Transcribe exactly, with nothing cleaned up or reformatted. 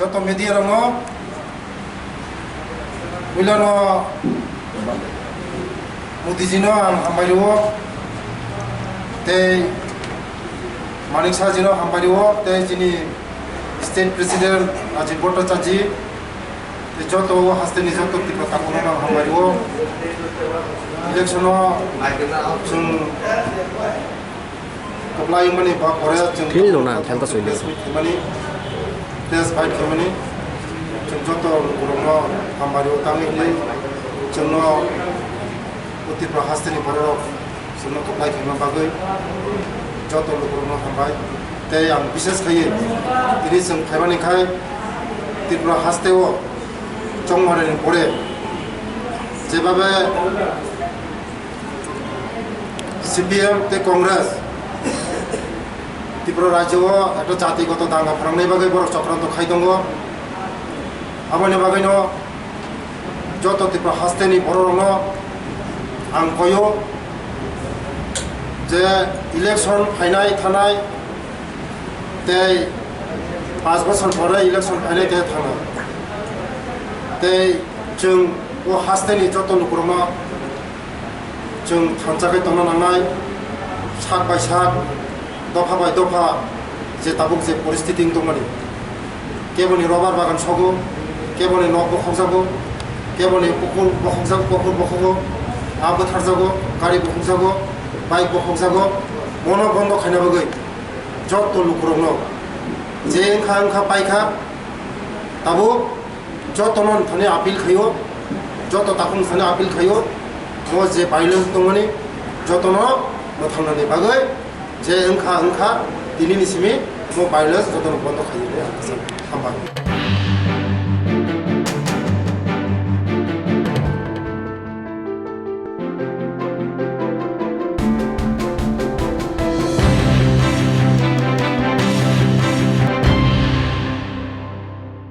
Joto media rokno puilano Modi jino ang hambai rwo, tei Manik Saha jino hambai rwo, tei chini state president Rajib Bhattacharya ji, tei joto hasteni joto Tipra takhukno ang hambai rwo. Election o chwng kwplai wngmani ba pore chwng Field rok na ang khelta soilio. Press meet khaimani, press bike khaimani, chwng joto lukurokno hambai rwo, tangwi hwnwi chwngno o Tripura hasteni bororok chwngno kwplai khaima bagwi joto lukurokno hambai. Tei ang bishes khaiwi tini chwng khaimani khai Tripura hasteo chongmarani pore jebabe C P M tei Congress Tripura rajyo o ekta jatigoto danga phrwngnai bagwi borok chokranto khai tongo. Aboni bagwino joto Tripura hasteni bororokno ang koyo je election phainai thanai tei panch bosor pore election phainai tei thanai tei chwng o hasteni joto lukurokno chwng thansa khe tongna nangnai, sak bai sak, dopha bai dopha, je tabuk je poristiti wng tongmani. Keboni robar bagan sogo, keboni nok bokhokjago, keboni pukur bokhokjago, pukur bokhogo, ha bwtharjago, gari bokhokjago, bike bokhokjago, mono bondo khaina bagwi joto lukurokno je wngkha wngkha paikha, tabuk jotono thani appeal khaio, joto takhuk thani appeal khaio, o je violence tongmani jotono mwthangnani bagwi je wngkha wngkha tinini simi o violence jotono bondo khaio hinwi ang kisa hambai.